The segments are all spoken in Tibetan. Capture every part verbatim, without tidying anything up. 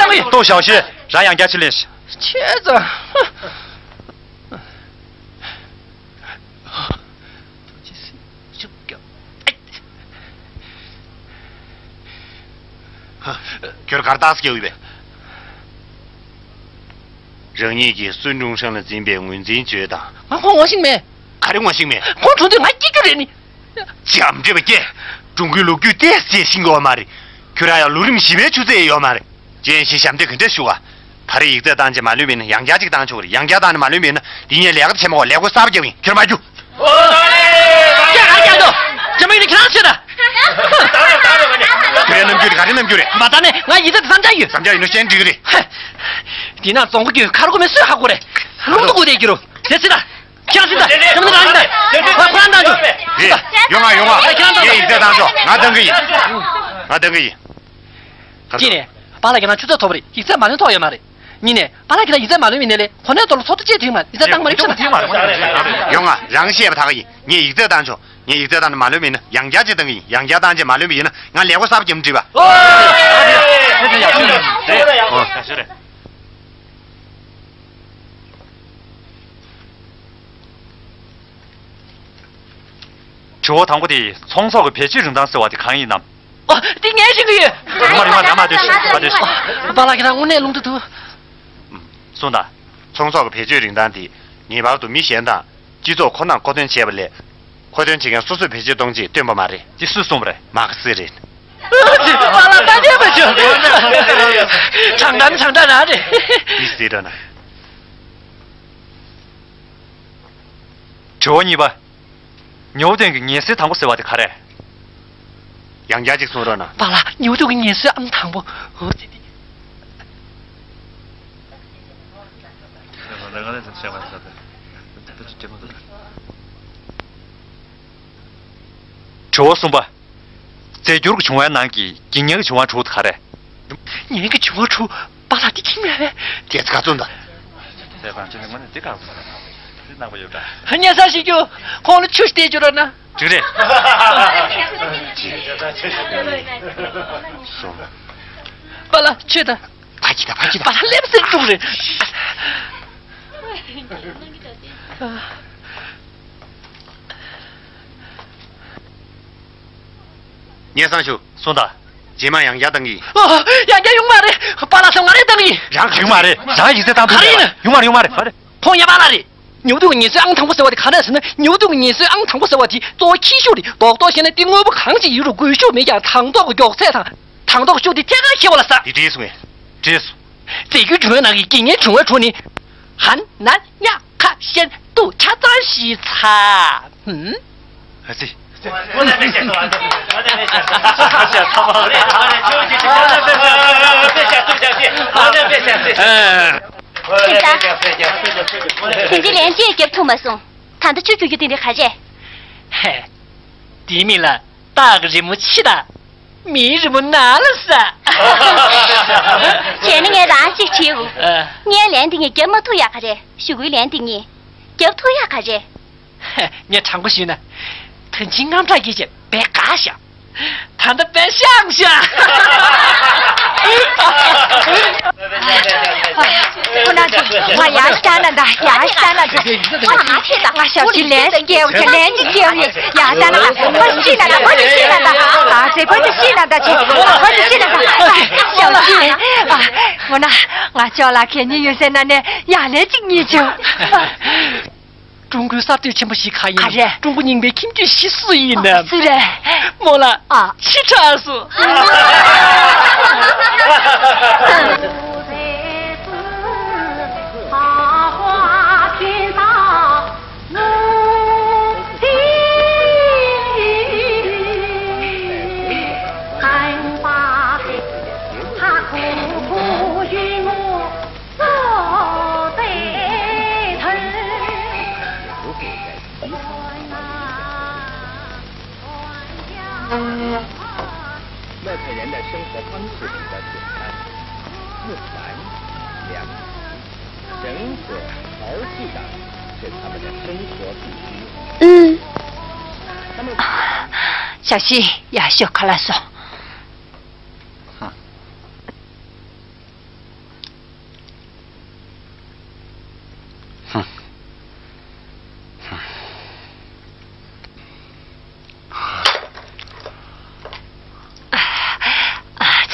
ལྟོ་ཞའོ་ཤེ། རང་ཡང་བསྐྱར་ཕྱིར་ལེན་ཤིག་ཆེ་ཙང་། ཁྱོད་གར་རྟགས་སྐྱེ་འོས་པས། རང་ཉིད་ཀྱིས་སུན་ཀྲུང་ཧྲན་ལ་འཛིན་པའི་ངོས་འཛིན་བྱོས་དང་། ང་ཁོང་ངོ་ཤེས་མེད། ག་རེ་ངོ་ཤེས་མེད། ཁོང་གྲོངས་དུས་ང་སྐྱེ་རྒྱུ་རེད་ནི། བྱམས་བརྩེ་བ་སྐྱེ། ཀྲུང་གོའི་ལོ་རྒྱུས་ཏོག་ཙམ་ཤེས་ཀྱི་ཡོད་མ་རེད། ཁྱོད་རང་ཡང་ལོ་རིམ་བཞི་པའི་ཆུ་ཚད་ཡོད་མ་རེད། རྒན་ཞིག་ཞབས་འདྲེན་ག་འདྲ་ཞུ་བ། ད་རེས་ཡིག་ཚད་བཏང་རྗེས་མ་ལོན་པ་ཡིན་ན་ཡང་བསྐྱར་ཅིག་བཏང་ཆོག་གི་རེད། ཡང་བསྐྱར་བཏང་ནས་མ་ལོན་པ་ཡིན་ན་འདི་ངས་ལས་ཀ་བྱེད་མ་དགོས། ལས་སྒོ་གསར་པ་རྒྱག་གི་ཡིན། ཁྱོད་མ་རྒྱུག་ཀྱང་གང་འདུག་རྒྱ་མི་ཡིན་ན་ཁྱེད་རང་ཤོད་ད། ཁྱོད་རའི་རྣམ་འགྱུར་ག་རེ་རྣམ་འགྱུར་རེད། མ་ད་ནས་ང་ཡིག་ཚད་དེ་བསམ་འཆར་ཡོད། བསམ་འཆར་ཡོད་ན་གཞན་འགྲིག་གི་རེད། འདི་ན་རྫོང་གི་ཁ་རོག་མེད་སུས་ཧ་གོ་རེད། རླུང་དུ་གུ་དེ་རྒྱུ་རུ་དེ་སྲིད་ད། ཁྱེད་རང་སྲིད་ད། ཁྱེད་རང་སྲིད་ད། ཁོ་རང་ད་འཇུ། རེད། ཡོང་ང་ཡོང་ང་། ཁྱེད་རང་ད་ངས་ཡིག་ཚད་བཏང་ཆོག་ང་བཏང་གི་ཡིན། ང་བཏང་གི་ཡིན། གཅིག་ནས་པཱ་ལགས་ཁྱེད་རང་ཆུ་ཚད་མཐོ་པོ་རེད། ཡིག་ཚད་མ་ལོན་ཐོག་ཡོད་མ་རེད། གཉིས་ནས་པཱ་ལགས་ཁྱེད་རང་ཡིག་ཚད་མ་ལོན་མིན་ནས་ལས་ཁོ་ནའི་ཐོག་ལ་ཚོགས་འདུ་བཅས་དུས་མ་ཡིག་ཚད་བཏང་མ་རེད་ཕྱིན་ན། ཡོང་ང་རང་བཤད་པ་ད་ག་ཡིན། ངས་ཡིག་ཚད་བཏང་ཆོག་ངས་ཡིག་ཚད་བཏང་ནས་མ་ལོན་མིན་ན་ཡང་བསྐྱར་ཅིག་བཏང་གི་ཡིན། ཡང་བསྐྱར་བཏང་རྗེས་མ་ལོན་པ་ཡིན་ན་ང་ལས་སྒོ་གསར་པ་རྒྱབ་ནས་འགྲིག་པ། ཨོ། ཡག་ཤོས་རེད། ཡག་ཤོས་རེད། དྲི་བ་དང་པོ་དེ་ཚོང་ཚོགས་ཀྱི་བེད་སྤྱོད་རིན་ཐང་ཟེར་བ་དེ་གང་ཡིན་ནམ། ཨོ། དེ་ངས་ཤེས་ཀྱི་ཡོད། ཡོང་མ་རེད། ཡོང་མ་རེད། མ་སྡོད་ཤིག་མ་སྡོད་ཤིག་པཱ་ལགས་ཁྱེད་རང་དངོས་གནས་རླུང་རྟ་འདུག་གསུངས་དང་། ཚོང་ཚོགས་ཀྱི་བེད་སྤྱོད་རིན་ཐང་དེ་ངེས་པར་དུ་མི་གཞན་དང་སྤྱི་ཚོགས་ཁོ་ནར་མཁོ་འདོན་བྱས་པ་ལས། མཁོ་འདོན་བྱེད་མཁན་སོ་སོས་བེད་སྤྱོད་གཏོང་ཆེད་བཏོན་པ་མ་རེད། དེ་སུས་གསུངས་པ་རེད། མ་ག་སི་རེད། པཱ་ལགས་ད་བྱས་པ་བྱོས། དྲང་དྲང་དྲང་དྲང་རང་རེད། དེ་ཟེར་འགྲོ་ན། དྲི་བ་གཉིས་པ། ཉོ་བ་དོན་གྱི་ངལ་གསོའི་དང་པོ་ཟེར་བ་དེ་ག་རེད། ཡང་བསྐྱར་ཅིག་གསུང་རོགས་གནང་། པཱ་ལགས། ཉོ་བ་དོན་གྱི་ངལ་གསོའི་ཨང་དང་པོ། འོ་ཙི་ཙི། དྲི་བ་གསུམ་པ། རྫས་འགྱུར་གྱི་བྱུང་བའི་ནང་གི་དགེ་བསྙེན་གྱི་བྱུང་བ་དྲུག་དེ་ག་རེད། དགེ་བསྙེན་གྱི་བྱུང་བ་དྲུག་པཱ་ལགས་འདི་ཁྱིམ་ཡ་རེད། དེ་ཚོ་ག་ཚོད་འདུག་སྙན་སེང་ཞུ་རྒྱུ། ཁོང་ལ་ཆུ་སྟེར་རྒྱུ་རོགས་གནང་། འགྲིག་རེད། གསུམ། པཱ་ལགས་ཆུ་དང་། ཕ་གི་དང་ཕ་གི་དང་། པཱ་ལགས་སླེབས་ཟེར་འགྲོ་རེད། སྙན་སེང་ཞུ། གསུངས་དང་། རྗེས་མ་ཡང་བསྐྱར་བཏང་གི་ཡིན། ཨོ། ཡང་བསྐྱར་ཡོང་མ་རེད། པཱ་ལགས་ཚོ་ང་རེད་བཏང་གི་ཡིན། རང་ཡོང་མ་རེད། རང་ཡིག་ཚད་བཏང་ཐུབ་ག་རེ་ཡིན། ཡོང་མ་རེད། ཡོང་མ་རེད། ཁོང་ཡང་པཱ་ལགས་རེད། ཉོ་བ་དོན་གྱི་ངལ་གསོའི་ཨང་དང་པོ་ཟེར་བ་དེ་ག་རེ་ཟེར་ན། ཉོ་བ་དོན་གྱི་ངལ་གསོའི་ཨང་དང་པོ་ཟེར་བ་དེ་གཙོ་བོ་ཁྱི་ཤུགས་རེད། རྡོག་རྡོག་བཤད་ན་དེ་དངོས་པོ་གང་ཞིག་ཡིན་རུང་སྒུལ་ཤུགས་མེད་ཀྱང་དང་ཐོག་གི་མགྱོགས་ཚད་དང་། དང་ཐོག་ཤུགས་དེ་ཐད་ཀར་ཁྱེར་བ་ལ་ཟེར། དེ་འགྲིག་སོང་ངས། འགྲིག་སོང་། རྫས་འགྱུར་བྱུང་བའི་ནང་གི་དགེ་བསྙེན་བྱུང་བའི་དྲུག་ནི། ཧན་ནན་ཉ་ཁ་ཤན་ཏུ་ཆ་ཚང་ཞི་ཚ། ཧུམ། ཨ་ཙི། ཁྱེད་ཚོ། ཐེངས་གཅིག་ལན་གཅིག་རྒྱབ་ཐུབ་མ་སོང་། ད་ལྟ་ཁྱོད་ཁྱོད་ཁྱོད་དེ་འདྲ་ག་རེད། ཧེ། དེའི་མིང་ལ་སྟག་རི་མོ་ཆེ་དང་། མིའི་རི་མོ་ནག་ལ་ཟ། བྱས་ན་ངས་རང་གཅིག་བྱེད་འོ། ཨ། ངའི་ལན་འདི་ངས་རྒྱབ་མ་ཐུབ་ཡག་ག་རེད། གཞུག་གུའི་ལན་འདི་ངས་རྒྱབ་ཐུབ་ཡག་ག་རེད། ངས་དྲང་པོ་ཞུས་ན། ད་ཅི་དངངས་སྐྲག་སྐྱེས་བྱས་བས་དགའ་ཤག་ད་ལྟ་དཔེ་ཤག་ཤག་ཁོ་ན་ཚོ། ང་ཡར་ཤར་ན་འདྲ། ཡར་ཤར་ན་འདྲ། ང་ང་ཚོས་ད་ང་ཞབས་ཕྱི་ལན་སྐྱེལ་བ་ལན་ཅིག་སྐྱེལ་བ་ཡིན། ཡར་ཤར་ན་འདྲ། ཁོ་ཅིག་ཤི་ན་འདྲ། ཁོ་ཅིག་ཤི་ན་འདྲ། ཨ་ཙི། ཁོ་ཅིག་ཤི་ན་འདྲ་ཅིག་ཁོ་ཅིག་ཤི་ན་འདྲ། ཞབས་ཕྱི། ཨ། འོ་ན་ང་ཅོག་ལ་གད་སྙིགས་ཡོད་སའི་ནང་ནས་ཡར་ལན་ཅིག་རྙེད་བྱུང་། ཀྲུང་གོའི་གསར་གཏོད་ཆེན་པོ་ཞིག་ག་ཡིན། ག་རེ། ཀྲུང་གོ་རྙིང་པའི་ཁྱིམ་རྒྱུད་བཞི་སུ་ཡིན་ནམ། སུ་རེད། རྨོ་ལགས། ཨ། ཕྱི་དྲགས་སོང་།麦特人的生活方式比较简单，木材、粮食、绳子、陶器等是他们的生活必需。嗯。他们。小溪，呀，小卡拉索。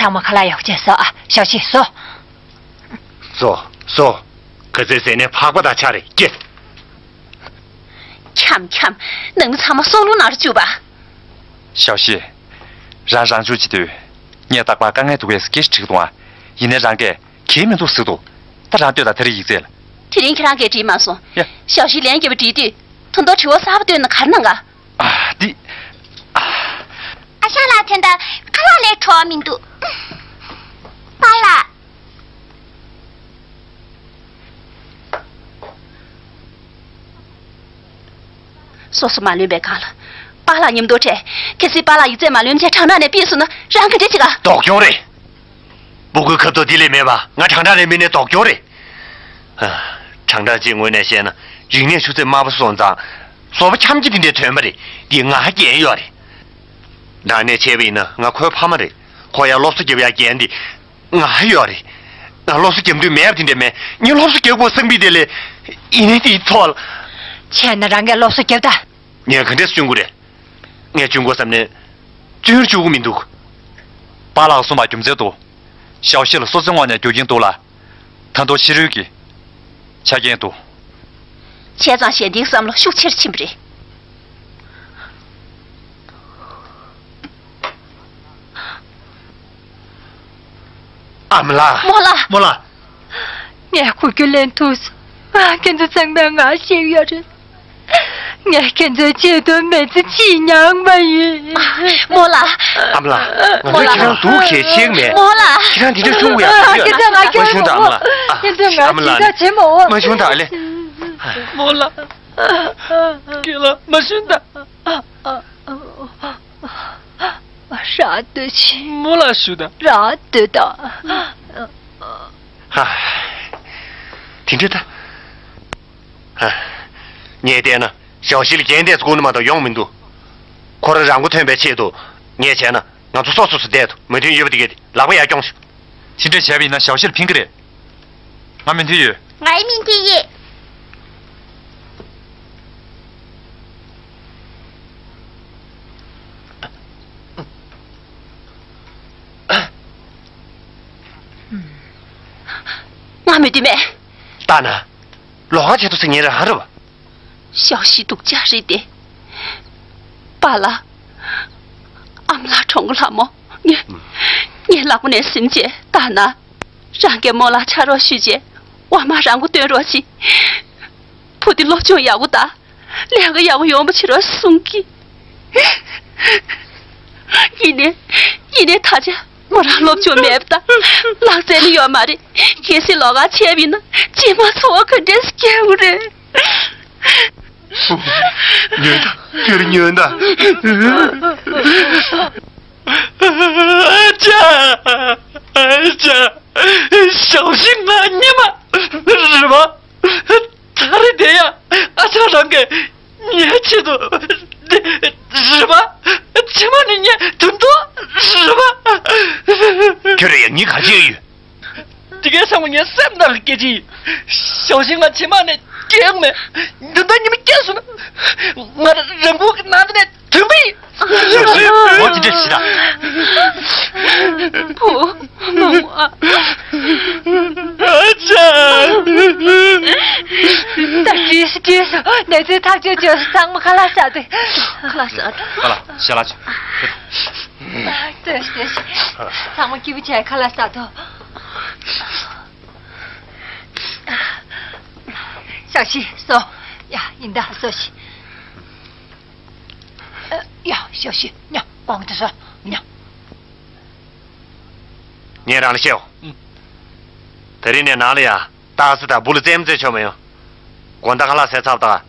ཚང་མ་ཁ་ལག་ཡག་པོ་བྱས་ཟོ་ཨ། ཞའོ་ཤི་ཟོ། ཟོ་ཟོ། ག་ཚོད་ཟས་ནས་ཕག་པ་དང་ཆ་རེ་སྐྱེ། འཁྱམ་འཁྱམ། ནང་མི་ཚང་མ་སྲོག་རླུང་ནང་རུ་བཅུག་པ། ཞའོ་ཤི། རང་རང་ཕྱོགས་ཅི་ལྟོས། ངས་རྟག་པར་དཀའ་ངལ་འདུག་གས་སྐད་ཆ་དྲིས་འདུག་ཨ། ཡིན་ནའི་རང་གས་གལ་མི་འདུག་ཟེར་འདུག་ད་རང་ལྟོས་དང་དེ་རིང་ཡིག་ཚད་ལ། དེ་རིང་ཁྱེད་རང་གིས་བྲིས་མ་སོང་། ཡ། ཞའོ་ཤི་ལན་བརྒྱབ་པ་བྲིས་དུས་ད་དུང་དྲི་བ་གསར་པ་བཏོན་ན་ག་རེ་གནང་ག་ཨ་འདི། ཨ། ཨ་ཞང་ལགས་དོན་དག་ཁ་ལག་ལས་བྲོ་བ་མི་འདུག་པཱ་ལགས། སོ་སོ་མ་ལོན་པའི་སྒང་ལ། པཱ་ལགས་མཉམ་དུ་འཕྲད། གལ་སྲིད་པཱ་ལགས་ཡིག་ཚད་མ་ལོན་བྱས་དྲང་ཐག་ནས་ཕུད་སོང་ན་རང་ག་འདྲ་བྱེད་ག་སྡུག་གྱོང་རེད། སྤུ་གུའི་ཁ་དོག་འདི་ལས་མེད་པ་ང་དྲང་ཐག་ནས་མིན་ནས་སྡུག་གྱོང་རེད། ཨ། དྲང་ཐག་ཅིག་ངོས་ནས་བཤད་ན་རིག་གནས་ཆུ་ཚད་དམའ་པོ་སོང་ཙང་བཟོ་པ་འཁྱམ་ཀྱི་འདི་འདྲའི་ཐོན་པ་རེད། འདི་ང་རྒྱན་ཡོད་རེད། ནང་ནས་བྱས་པ་ཡིན་ན་ང་ཁོའི་ཕ་མ་རེད། ཁོ་ཡང་སློབ་གསོ་རྒྱབ་ཡག་འགན་འདི་ང་ཡོད་རེད། ང་སློབ་གསོ་རྒྱབ་འདོད་མེད་པ་དེ་འདྲ་མེད། ངས་སློབ་གསོ་རྒྱབ་དགོས་བསམ་པའི་དེ་ལས། ཡིན་ནའི་དེའི་ཐོག་ལ། བྱས་ན་རང་གིས་སློབ་གསོ་རྒྱབ་ད། ངས་ག་འདྲས་སྐྱོན་དགོས་རེད། ངས་སྐྱོན་དགོས་བསམ་ནས། སྐྱོན་བཅུག་གི་མི་འདུག་པཱ་ལགས་གསུངས་པ་རྒྱུ་མཚན་འདུག་ཞའོ་ཤི་ལ་སོ་སོའི་ངོས་ནས་རྒྱུག་གིན་འདུག་ལ། ད་དུང་ཕྱི་རོལ་གྱི་ཆ་རྐྱེན་དུ། བྱས་ཙང་གཞན་དེའི་བསམ་བློ་ཤུགས་ཆེར་ཕྱིན་པ་རེད། ཨ་མ་ལགས། རྨོ་ལགས། རྨོ་ལགས། ངས་གོ་རྒྱུ་ལེན་ཐུབ་སོང་། ཁྱེད་ཚོ་ཚང་མས་ང་ཤེས་ཡོད་རེད། ངས་ཁྱེད་ཚོའི་ཆེད་དུ་མི་ཚེ་གཅིག་མྱངས་པ་ཡིན། རྨོ་ལགས། ཨ་མ་ལགས། ང་ཚོས་ཁྱེད་རང་སྡུག་ཁྱེད་ཤེས་མེད། རྨོ་ལགས། ཁྱེད་རང་འདི་འདྲ་བྱུང་དགོས་ཡ་ཁྱེད་ཚོས་ང་མ་ཞུ་དང་ཨ་མ་ལགས། ཁྱེད་ཚོས་ང་ཨ་མ་ལགས་ཅི་འདྲ་ནས། བྱེད་མ་འོ། མ་ཞུ་དང་ཨ་ལེ། རྨོ་ལགས། ཁྱེད་ལ་མ་ཞུ་དང་། རག་ལྟོས་ཤིག་རྨོ་ལགས་ཞུ་དང་། རག་ལྟོས་དང་། ཧ། དེ་འདྲ་ད། ཧ། ངས་བལྟས་ན་ཞའོ་ཤི་ལ་རྒྱན་དེ་ཚོ་བསྐུར་ནི་མ་གཏོགས་ཡོང་མི་འདུག་ཁོ་རང་རང་མགོ་ཐོན་པའི་ཆེད་དུ་ངས་བྱས་ན་ང་ཚོ་སོ་སོ་སོ་བསྡད་དུ་མོས་མཐུན་ཡོད་པ་དེ་གས་དེ་ལག་པ་ཡར་རྐྱོང་ཤོག་དེ་འདྲ་བྱས་པ་ཡིན་ན་ཞའོ་ཤི་ལ་ཕན་གི་རེད། ང་མོས་མཐུན་ཡོད། ངའི་མིང་དེ་ཡིན། ང་མོས་མཐུན་མེད། ལྟ་ན། ལོགས་ཀ་བྱེད་དུ་ཟེར་ངེས་རང་རེད་བ། ཞའོ་ཤི་སྡུག་ཅག་རེད་དེ། པཱ་ལགས། ཨ་མ་ལགས་གྲོངས་གོ་ལགས་མོ། ངས། ངས་ལག་པ་ནས་ཟིན་བྱས་ལྟ་ན། རང་གིས་རྨོ་ལགས་ཕྱག་རོགས་ཞུས་བྱས་ཝ་མ་རང་མགོ་སྟོན་རོགས་གྱིས། བུ་དེ་སློབ་སྦྱོང་ཡག་པོ་དང་། ལས་ཀ་ཡག་པོ་ཡོང་བ་བྱེད་རོགས་གསུང་གི། ཡིན་ནའི། ཡིན་ནའི་ད་ཆ་མོ་རང་སློབ་སྦྱོང་མེད་པ་དང་ལག་རྩལ་ནི་ཡོད་མ་རེད། གལ་སྲིད་ལོགས་ཀ་ཆད་པ་ཡིན་ན་རྗེས་མ་འཚོ་བ་ག་འདྲས་སྐྱེལ་དགོས་རེད། ཉོན་དང་། ཁྱོད་ཉོན་དང་། ཨ་ཅག་ཨ་ཅག་ཞའོ་ཤི་ང་ཉི་མ་རེད་པ། ད་རེས་དེ་ཡང་ཨ་ཅག་རང་གིས་ངའི་ཆེད་དུ་རེད་པ། ཕྱི་མ་ནི་ངས་དོན་དུ་རེད་པ། ཁྱོད་རང་ཡང་ངའི་ག་བྱེད་ཡོད། དེ་གའི་སང་ངའི་སེམས་ནང་གི་སྐད་ཆ་ཡིན། ཞའོ་ཤི་ང་ཕྱི་མ་ནས་སྐྱེ་ཡོང་མེད། འདི་ལྟར་ཉི་མ་སྐྱེས་སོང་ན། ང་རང་མགོ་གི་ནང་དེ་ནས་ཐོན་གི་ཡིན། ཞའོ་ཤི་ངོ་དེ་འདྲ་ཞིག་དང་། བུ། མ་འོ་ཨ། ཨ་ཅག་ད་བྲིས་སོ་བྲིས་སོ། གནས་ཚུལ་ཐག་གཅོད་བྱས་སོང་། ཚང་མ་ཁ་ལག་ཟ་དེ། ཁ་ལག་ཟ་དེ། ཁ་ལག་ཞལ་ལག་ཅིག་ལྟོས་ཤིག་ལྟོས་ཤིག་ཚང་མ་སྐྱིད་པོ་བྱས་ཁ་ལག་ཟ་དོ། ཞའོ་ཤི་ཟོ། ཡ་ཡིན་ད་ཟོ་ཤིག་ཡ་ཞའོ་ཤི་ཉོ་གོང་དུ་ཟོ་ཉོ། ངས་རང་ལ་བཤད་འོ། ཨུ། དེ་རིང་ནས་ནང་ལ་ཡ། ཏག་ས་དང་བུ་ལ་རྩེད་མོ་རྩེ་ཆོག་མི་ཡོང་། དགོང་དག་ཁ་ལག་ཟས་ཚར་བ་དང་།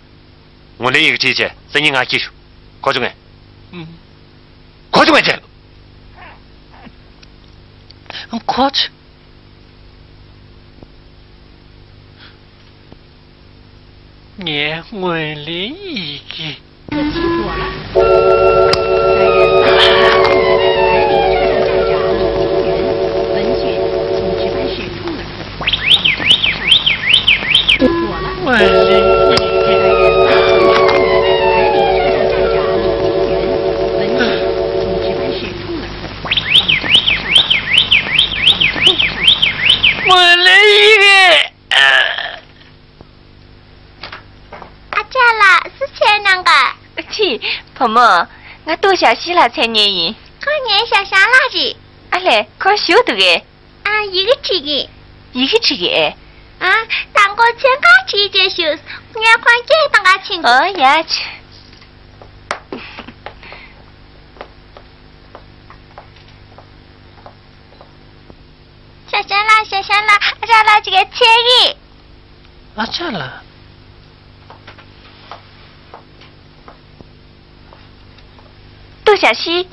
ངོས་ལེན་ཡི་གེ་བྲིས་བྱས་སང་ཉིན་ང་འཁྱེར་ཤོག་གོ་བྱུང་ངས། ཨུ། གོ་བྱུང་ངས་བྱས། གོ་བྱུང་། ངའི་ངོས་ལེན་ཡི་གེ། བུ་མོ། ང་ཏུའུ་ཞའོ་ཤི་ལགས་མཚན་སྙན་ཡིན། ཁོང་ངའི་ཞ་ཞང་ལགས་རེད། ཨ་ལས། ཁོང་བཞུགས་འདུག་གས། ཨ། ཡི་གེ་འབྲི་གི། ཡི་གེ་འབྲི་གི་ཨེ། ཨ། དང་པོ་མཚན་གང་བྲིས་རྗེས་བཞུགས། ངས་ཁོང་སྐད་གཏོང་ག་ཕྱིན་དགོས། ཨོ་ཡ་ཆི། ཞ་ཞང་ལགས། ཞ་ཞང་ལགས། ཨ་ཅག་ལགས་ཅིག་ག་ཆེ་གི། ཨ་ཅག་ལགས། ཏུའུ་ཞའོ་ཤི།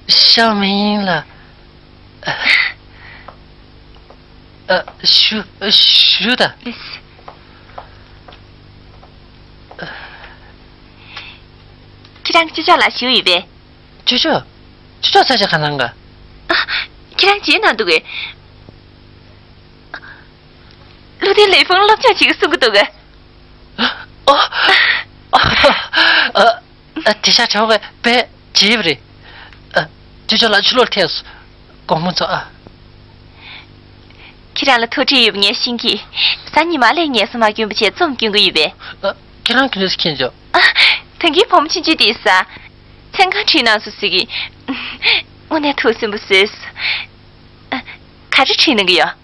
ཞའོ་མེ་ཡིན་ལགས། ཨ། བཞུགས། བཞུགས་དང་། ཁྱེད་རང་ཅོ་ཅོ་ལགས་བཞུགས་ཡོད་པས། ཅོ་ཅོ། ཅོ་ཅོ་ས་ཆ་ག་ནང་ག། ཨ། ཁྱེད་རང་རྗེས་གནང་འདུག་གས། ལུའུ་ཏེ་ལེ་ཧྥང་སློབ་སྦྱོང་བྱེད་ཀྱི་གསུང་གི་འདུག་གས། ཨོ། ཨ། ཨ། དེ་ཤ་བྲེལ་བ་དཔེ་བྱེད་པ་རེད། ཨ། ཅོ་ཅོ་ལགས་ཕྱི་ལོགས་ཐད་སོང་། དགོང་མོ་ཚོ་ཨ། ཁྱེད་རང་ལ་ཐུགས་ཁྲལ་ཡོད་པ་ངས་ཤེས་ཀྱི། གཟའ་ཉི་མ་ལས་ངལ་གསོ་མ་གྱོན་པ་བྱས་རྩོམ་སྐྱོན་གྱི་ཡོད་པས། ཨ། ཁྱེད་རང་ག་འདྲས་སེ་མཁྱེན་བྱུང་། ཨ། ད་གིན་བུ་མོ་ཆུང་ཆུང་དེས་ས། མཚན་གང་བྲིས་གནང་སོང་ཟེར་གི། དངོས་གནས་ཐུགས་སུན་པོ་བཟོས་སོང་། ཨ། ག་རེ་བྲིས་གནང་གི་ཡོད།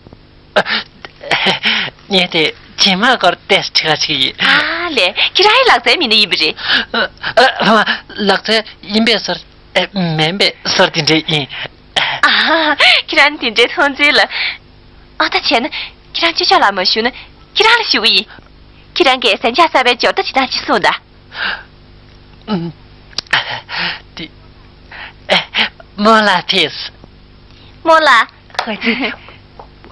ངས་དེ་བྱེ་མའི་སྐོར་ཏོག་ཙམ་བྲིས་ག་བྱེད་ཀྱི་ཡིན། ཨ་ལས། ཁྱེད་རང་ཡི་ལག་རྩལ་མི་སྣ་ཡིན་པ་རེད། ཨ། ཨ། ལག་རྩལ་ཡིན་པའི་བཟོ་འདྲ། ཨ། མིན་པའི་བཟོ་འདྲ་དེ་འདྲ་ཡིན། ཨ། ཁྱེད་རང་དེ་འདྲའི་མཐོང་ཚུལ་ལ། ཨ། ད་བྱས་ན་ཁྱེད་རང་ཅོ་ཅོ་ལགས་མ་ཞུས་ན་ཁྱེད་རང་ལ་ཞུ་གི་ཡིན། ཁྱེད་རང་གིས་གཟན་ཆས་གསར་པའི་འབྱོར་རྟ་ཅིག་བཏང་ཅིག་གསུངས་དང་། ཨུམ། དེ། ཨེ། རྨོ་ལགས་ཕེབས། རྨོ་ལགས། ཨ་ཙི།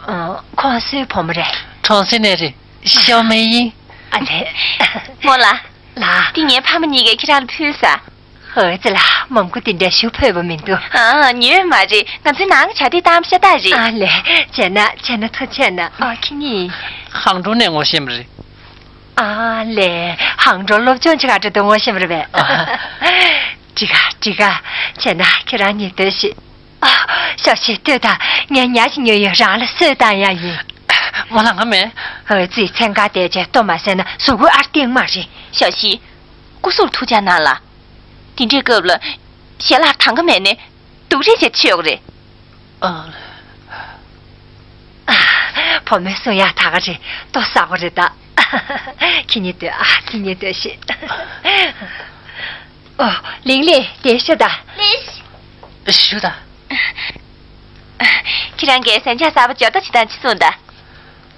ཨ། ཁོང་སུའི་བུ་མོ་རེད། གྲོང་གསེབ་ནས་རེད། ཞའོ་མེ་ཡིན། ཨ་ཙི། རྨོ་ལགས། ལགས། འདི་ངའི་ཕ་མ་གཉིས་ཀས་ཁྱེད་རང་ལ་ཕུལ་ས། ཨ་ཙི་ལགས། མང་པོ་འདི་འདྲ་ཞུ་ཕོད་པ་མི་འདུག་ཨ། ཉོས་མ་རེད། ང་ཚོའི་ནང་གི་ཇ་དེ་གཏམ་ཤ་སྟག་རེད། ཨ་ལས། བྱས་ན་བྱས་ན་ཐུགས་རྗེ་ཆེ་གནང་། ཨ། ཁྱེད་གཉིས། ཧང་ཀྲོའུ་ནས་ངོ་ཤེས་པ་རེད། ཨ་ལས། ཧང་ཀྲོའུ་སློབ་སྦྱོང་བྱེད་ག་འགྲོ་དུས་ངོ་ཤེས་པ་རེད་པས། ཨ། འགྲིག་ག་འགྲིག་ག་བྱས་ན་ཁྱེད་རང་གཉིས་སྡོད་ཤིག་ཨ། ཞའོ་ཤི་ལྟོས་དང་། ངས་ཉལ་ཞིག་ཉོས་ཡོད། རང་ལ་གསོས་བཏང་ཡ་ཡིན། རྨོ་ལགས་ང་མེད། ཨ་ཙི། མཚན་གང་བསྡད་བྱས་ལྟོ་མ་ཟས་ན་གཟུགས་པོ་ཨར་ཏིང་མ་རེད། ཞའོ་ཤི། སྐུ་གཟུགས་ཐུགས་ཅག་གནང་ལ། དེ་འདྲའི་སྐབས་ལ་ཞལ་ལག་དང་ག་མེད་ནས་སྡུག་རུས་བྱེད་ཆོག་རེད། ཨ། བུ་མོའི་གསུང་ཡག་ད་ག་རེད། ལྟོ་ཟ་དགོས་རེད་ད། ཁྱེད་གཉིས་སྡོད་ཨ། ཁྱེད་གཉིས་སྡོད་ཤིག་ཨོ། ལིང་ལི། དེ་ཤོད་ད། ལིང་། ཞུ་ད། ཁྱེད་རང་གིས་གཟན་ཆས་གསར་པ་འབྱོར་རྟ་ཅིག་བཏང་ཅིག་གསུངས་ད།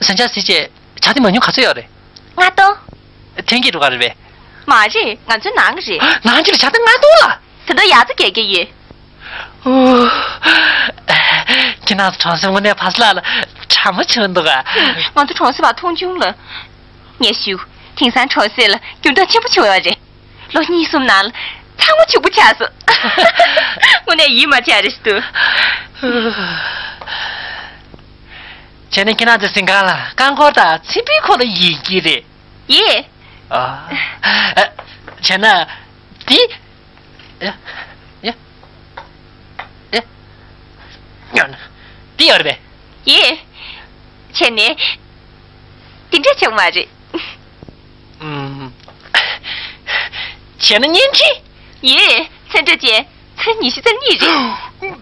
གཟན་ཆས་ཟེར་བྱས་ཇ་དེ་མ་ཉུང་ག་ཚོད་ཡོད་རེད། ལྔ་སྟོང་། ཐོན་སྐྱེད་འགྲོ་ག་རེད་པས། མ་རེད། ང་ཚོའི་ནང་གི་རེད། ནང་གི་ལ་ཇ་དེ་ལྔ་སྟོང་ལ། ད་དུང་ཡག་ཚ་རྒྱག་གི་ཡོད། ཨོ། ཁྱེད་རང་ཚོ་གྲོང་གསེབ་དངོས་གནས་ཕ་སི་ལགས་ལ་གྲ་མོ་བྱུང་འདུག་ག་ང་ཚོ་གྲོང་གསེབ་པ་མཐོང་ཆུང་ལ། ངས་ཞུ། དེང་སང་གྲོང་གསེབ་ལ་འགྱུར་ལྡོག་ཆེན་པོ་བྱུང་ཡོད་རེད། ལོ་གཉིས་གསུམ་ནང་ལ་ཚང་མ་ཕྱུག་པོ་ཆགས་སོང་། དངོས་གནས་ཡིད་མ་ཆེས་རེད་ཤི་འདུག་བྱས་ན་ཁྱེད་རང་ཚོའི་གཟིམ་ཁང་ལ་རྐང་འཁོར་དང་ཚེམ་བུའི་འཁོར་ལོ་ཡོད་ཀྱི་རེད། ཡེ། ཨ། ཨ། བྱས་ན་འདི། ཡ། ཡ། ཡ། ཡ། འདི་ཡོད་རེད་པས། ཡེ། བྱས་ནས་འདི་འདྲ་བྱུང་བ་རེད། ཨུམ། བྱས་ན་བརྙན་འཕྲིན། ཡེ། ཚོན་ཁྲ་ཅན་ཚོན་ཉི་ཤུ་རྩ་གཉིས་རེད།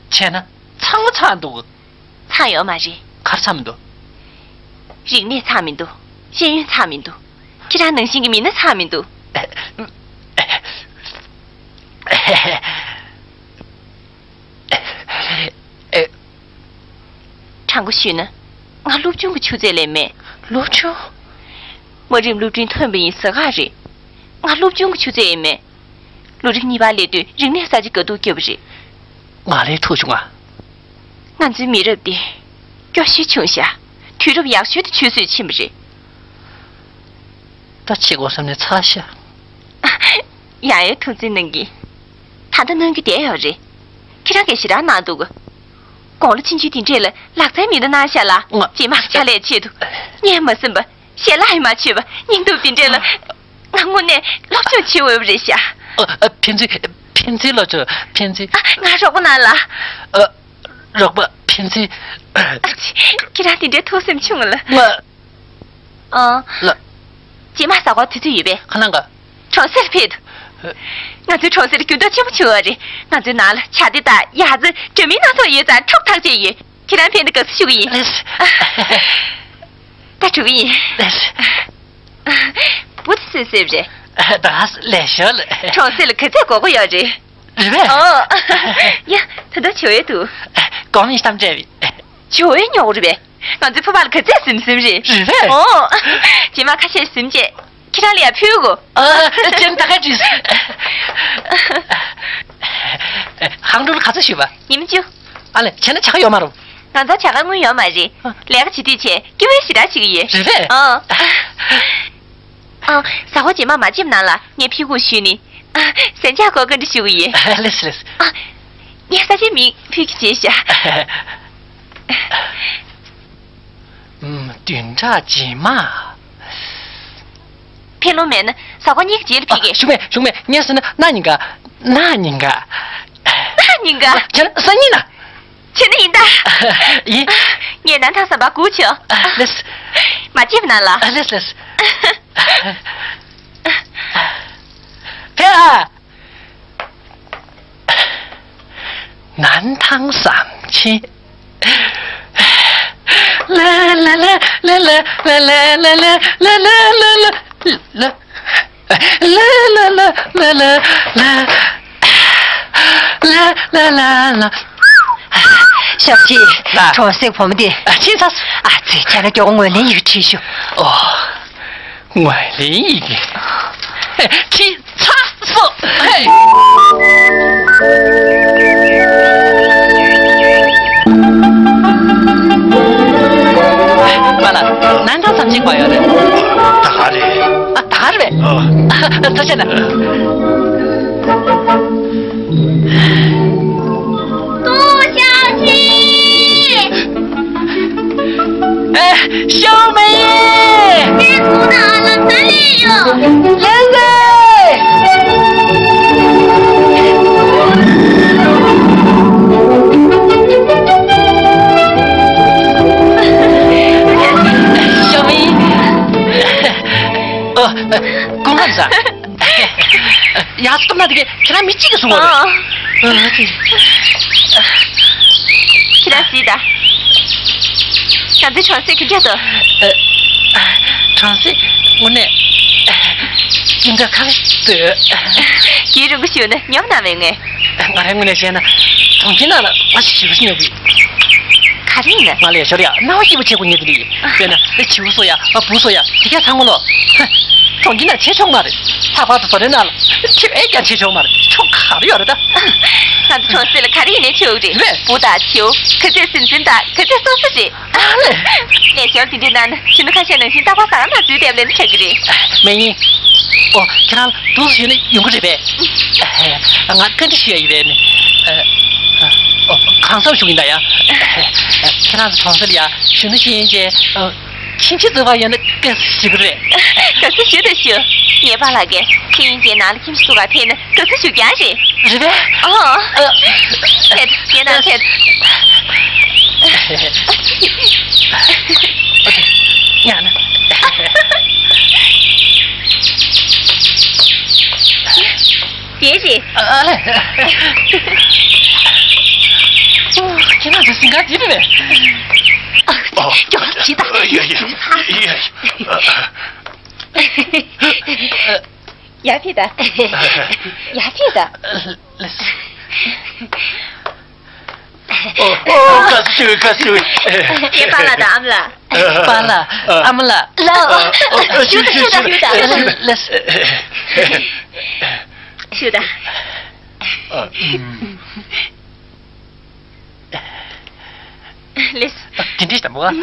བྱས་ན་ཚང་མ་ཚང་འདུག་ཚང་ཡོད་མ་རེད། ག་རེ་ཚང་མི་འདུག་རིག་གནས་ཚང་མི་འདུག་ཤེས་ཡོན་ཚང་མི་འདུག་ཁྱེད་རང་ནང་བཞིན་གྱི་མི་སྣ་ཚང་མི་འདུག་དྲང་པོ་ཞུས་ན། ང་སློབ་ཆུང་གི་ཆུ་ཚད་ལས་མེད། སློབ་ཆུང་། དམའ་རིམ་སློབ་འབྲིང་ཐོན་པ་ཡིན་ཟེར་ག་རེད། ང་སློབ་ཆུང་གི་ཆུ་ཚད་ཡང་མེད། ལོ་རིམ་གཉིས་པར་སླེབས་དུས་རིག་གནས་གསར་བརྗེ་དགའ་སྡུག་བརྒྱབ་པ་རེད། ང་ལས་ཐུག་བྱུང་ང་། ང་ཚོའི་མི་རབས་འདི་སྐྱོ་ཤས་ཆུང་ཤག་དུས་རབས་ཡག་ཤོས་དེ་ཆུད་ཟོས་ཕྱིན་པ་རེད། ད་བྱེད་དགོས་བསམ་ནས་ཚར་ཤག་ཡང་ཡང་ཐུགས་བརྩེ་གནང་གི། ད་ལྟ་གནང་རྒྱུ་བསྡད་ཡོད་རེད། ཁྱེད་རང་གིས་ཞེ་དྲག་གནང་འདུག་དགུང་ལོ་ཆུང་ཆུང་དེ་འདྲས་ལ་ལག་རྩལ་མི་འདུག་གནང་ཤག་ལ། ང་། རྗེས་མ་གི་ཕྱག་ལས་ཆེད་དུ་བརྙས་མ་ཟིན་པ། ཞལ་ལག་ཡང་མ་མཆོད་པ་སྙིང་སྟོབས་དེ་འདྲས་ལ། ང་དངོས་གནས་སློབ་སྦྱོང་བྱེད་འོས་པ་རེད་ཤག་ཨ། ཨ། ཕན་ཚུན། ཕན་ཚུན་སློབ་སྦྱོང་ཕན་ཚུན། ཨ། ང་རོགས་པ་གནང་ལ། ཨ། རོགས་པ་ཕན་ཚུན། ཨ་ཙི། ཁྱེད་རང་དེ་འདྲའི་ཐུགས་སེམས་ཆུང་ལ། ང་། ཨ། ལགས། རྗེས་མ་ཟ་ཁང་དུས་ཚོད་ཡོད་པས། ཁ་ལང་ག་གྲོང་གསེབ་ཕེབས་འདུག་ང་ཚོའི་གྲོང་གསེབ་འགྱུར་ལྡོག་ཆེན་པོ་བྱུང་བ་རེད། ང་ཚོའི་ནང་ལ་ཇ་སྟེགས་དང་ཡ་རྩེ་དྲ་མིག་སྣ་ཚོགས་ཡོད་ཙང་འཁྲུག་ཐག་བཅད་ཡོད། ཁྱེད་རང་ཕེབས་ནས་དགའ་བསུ་ཞུ་གི་ཡིན། ལགས། ད་འགྲོ་གི་ཡིན། ལགས། བུ་དེ་སུའི་གསེབ་རེད། ད་ལས་ཤོར་ལ། གྲོང་གསེབ་ལ་ག་ཚད་དགོས་མཁོ་ཡོད་རེད། རེད་པས། ཨོ། ཡ། ད་ལྟ་ཇོ་བོའི་འདུག་གོང་མའི་གཏམ་འདྲ་བའི། ཇོ་བོའི་ཉོ་གི་རེད་པས། ང་ཚོའི་ཕ་མ་ལ་ག་ཚད་ཟིན་ཟིན་རེད། རེད་པས། ཨོ། རྗེས་མ་ཁ་ཤས་ཟིན་བྱས། ཁྱེད་རང་ལ་ཡང་ཕུལ་གོ། ཨ། ཅན་ད་ག་ཅིས། ཧང་ཀྲུག་ལ་ག་ཚོད་བཞུགས་པ། ཉིན་བཅུ། ཨ་ལས། བྱས་ན་བྱ་དགའ་ཡོད་མ་རུང་། ང་ཚོར་བྱ་དགའ་དངུལ་ཡོད་མ་རེད། ཨ། ལས་ཀ་བྱེད་དུས་བྱས་སྐྱིད་པོའི་ཞེ་དྲག་བྱེད་ཀྱི་ཡོད། རེད་པས། ཨ། ཨ། ཟ་ཁང་རྗེས་མ་མ་ཕྱིན་ནང་ལ་ངས་ཕི་གུ་ཞུས་ནི། ཨ། ཟན་ཆག་གོ་བཀའ་འདྲི་ཞུ་གི་ཡོད། ལགས་ལགས། ཨ། ངས་ས་ཆའི་མིང་ཕུལ་གྱི་བྱས་ཤག་ཨམ། བདུན་ཕྲག་རྗེས་མ། ཕེབས་ལོང་མེད་ན་ཟ་ཁང་གཉིས་ཀྱི་རྗེས་ལ་ཕེབས་ཀྱི། ཨ། ཞུགས་མེད་ཞུགས་མེད། ངས་ཟེར་ན་གནངས་ཉིན་ཀ། གནངས་ཉིན་ཀ། གནངས་ཉིན་ཀ། བྱས་ན་སང་ཉིན་ན། བྱས་ན་ཡིན་ད། ཡིན། ངས་ནན་ཐང་ཟམ་པ་སྒུག་བྱོས། ཨ། ལགས། མ་བརྗེད་པ་གནང་ལ། ཨ། ལགས་ལགས། ཕེབས་ཨ། ནན་ཐང་ཟམ་ཆེན། ལ་ལ་ལ། ཞབས་ཕྱི། ལགས། གྲོང་གསེབ་བུ་མོ་དེ། ཨ། ཕྱིན་ཚར། ཨ་ཙི། བྱས་ན་མགྱོགས་པོ་ངོས་ལེན་ཡི་གེ་བྲིས་ཤོག་ཨོ། ངོས་ལེན་ཡི་གེ། ཕྱིན་ཚར་སོང་། ཧེ། པཱ་ལགས། ནན་ཐང་ཟམ་ཆེན་ག་པར་ཡོད་རེད། ད་ག་རེད། ཨ། ད་ག་རེད་པས། ཨ། ཐུགས་རྗེ་གནང་། ཏུའུ་ཞའོ་ཆི། ཨེ། ཞའོ་མེ་ཡི། ཁྱེད་ཚོ་ན་ལ་ས་ལེ་ཡོད། ལེ་ལེ། ཞའོ་མེ་ཡི། ཨ། སྐུ་ངལ་ཟ། ཡག་སྐུ་མ་དེ་གས་ཁྱེད་རང་མི་གཅིག་གིས་བཟུང་བ་རེད། ཨ། ཨ། ཁྱེད་རང་གཟིགས་དང་། ང་ཚོའི་གྲོང་གསེབ་ག་འདྲ་འདུག་ཨ། གྲོང་གསེབ་དངོས་གནས་སྐྱིད་མདོག་ཁ་པོ་འདུག་རྒྱུན་རིང་པོ་བཞུགས་ན་ཉོབ་གནང་བས་ངས། ང་རའི་ངོས་ནས་བཤད་ན་གྲོང་ཁྱེར་ནང་ལ་ང་ཞིག་བཞུགས་ཤིག་ཉོབ་ཡོད། ག་རེ་ཡིན་ན། ང་ལས་ཞོར་ཡ་སྣང་བ་སྐྱིད་པོ་བྱེད་དགོས་ཉེ་དུ་རེད། དཔེར་ན་ཨེ་བྱིའུ་སོགས་ཡ་ཨ་བུ་སོགས་ཡ་དེ་ག་ཚང་མ་ལོ། ཧ། གྲོང་ཁྱེར་ན་བྱེད་ཆོག་མ་རེད། ལྷག་པར་དུ་བཟོ་གྲྭའི་ནང་ལ་ཁྱེད་ཨེ་ཀྱང་བྱེད་ཆོག་མ་རེད། ཆོག་ག་རེ་ཡོད་རེད་ད། ང་ཚོ་གྲོང་གསེབ་ལ་ག་རེ་ཡིན་ནའི་ཆོག་རེད། རེད། བུ་དང་བྱིའུ་ག་ཚད་སེམས་ཅན་དང་ག་ཚད་སོ་སོ་རེད། ཨ་ལས། ལས་བྱེད་དེ་འདྲའི་ནང་ན་གཞོན་ནུ་ཁ་ཤས་ནང་བཞིན་རྟག་པར་ཟ་ཁང་ནང་འཛུལ་བསྡད་པ་ལས་ན་ཆགས་ཀྱི་རེད། མེད་ཡིན། ཨོ། ཁྱེད་རང་འདུག་སེ་ཡོད་ན་ཡོང་གི་རེད་པས། ང་བཀའ་འདྲི་ཞུ་ཡ་ཡིན་པས་ནི། ཨོ། གང་འཚམ་ཞུ་གི་ཡིན་ད་ཡ། ཁྱེད་རང་ཚོ་གྲོང་གསེབ་ལ་ཡ་གཞོན་ནུ་ཤེས་ཡོན་ཅན་ཁྱིམ་ཆས་འཛུགས་པ་ཡོད་ན་དགའ་བསུ་ཞུ་གི་རེད། དགའ་བསུ་ཞུ་དང་ཞུ། ངའི་པཱ་ལགས་ཀྱིས་ཤེས་ཡོན་ཅན་ནང་ལ་ཁྱིམ་གཞིས་བཙུགས་པར་ཕེབས་ན་དགའ་བསུ་ཞུ་རྒྱུ་རེད། རེད་པས། ཨོ། ཨ། ཐད། ངས་ན་ཐད། ཨོ་ཁེ། ཡང་ན། དེ་རེད། ཨ་ལས། ཁྱེད་རང་ཚོ་སེང་གེ་འདི་རེད་པས། ཨ། ཡ་ཡ་ཡ་ཡ། ཡ་ཕི་ད། ཡ་ཕི་ད། ལགས། ཨོ། ཨོ། དགའ་བསུ་ཞུ། དགའ་བསུ་ཞུ། ངའི་པཱ་ལགས་དང་ཨ་མ་ལགས། པཱ་ལགས། ཨ་མ་ལགས། ལགས། ཨོ། ཞུ་ད། ཞུ་ད། ཞུ་ད། ལགས། ཞུ་ད། ཨ། ཨུམ། ལགས། དེ་འདྲས་དམ་པོ། ཨུམ།